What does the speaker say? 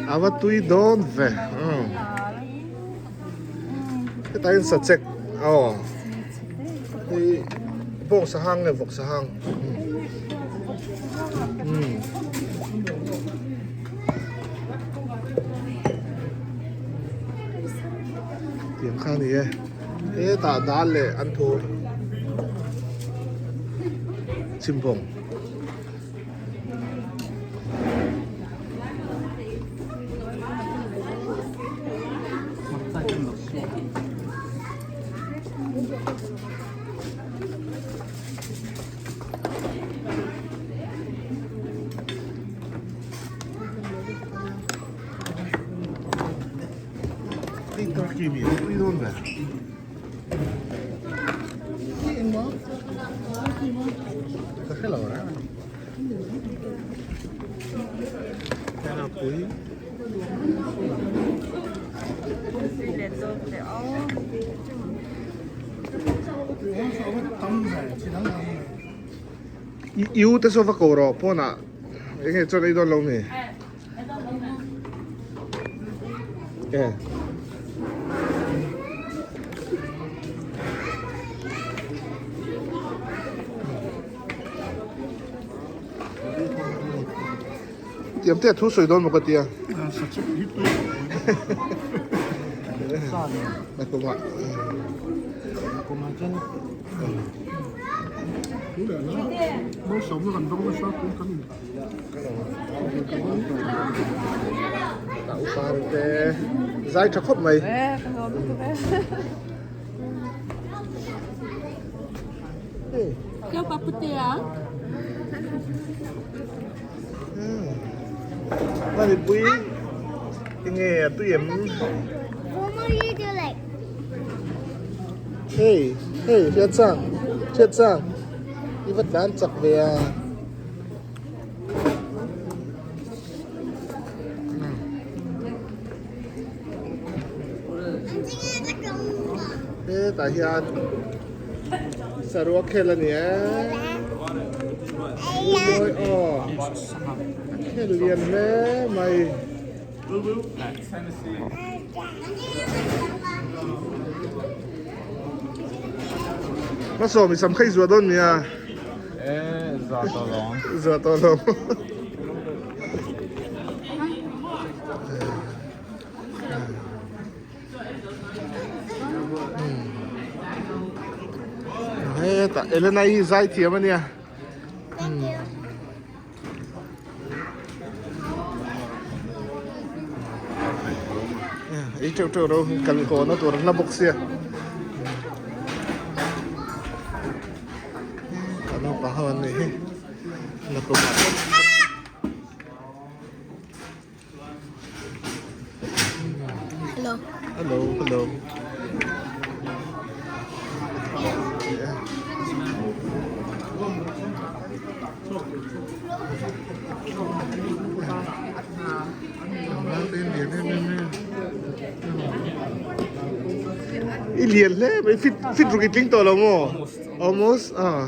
A va tui dawn ve. Hetah hian sachek aw hi bawng sahang nge vawk sahang. Tiang kha a ni e. Hetah dal leh an thu chhimbawng. Turkey mi tui dawn ve. Ka hre lo reng. Pui. I u te saw va ko rawh pawnah eng nge chuan ei dawn lo mi? E. Tiam te a thu sawi dawn maw ka tia. Nakuma. Ta upa te zai tha khawp mai. Kêu pa putea. Mami pui enge a tui em? Hey, hey, hriat chang, hriat chang. I va tlan chak ve a. Hetah hian saruak khel a ni e. Mawi aw a khel lian hle mai. Hmasawm i sam kha i zuah dawn nia. E zuah tawh lo ang. Zuah tawh lo. Hetah Elena hi zai thiam a nia. Thank you. Ei teuh teuh ro kal haw na tur a hla bawk sia. Ka naupang ho an nih hi. Nakumah Hello. Hello, hello. I lian hle mai fit fit ruk i tling tawh lo maw? Almost. Ah.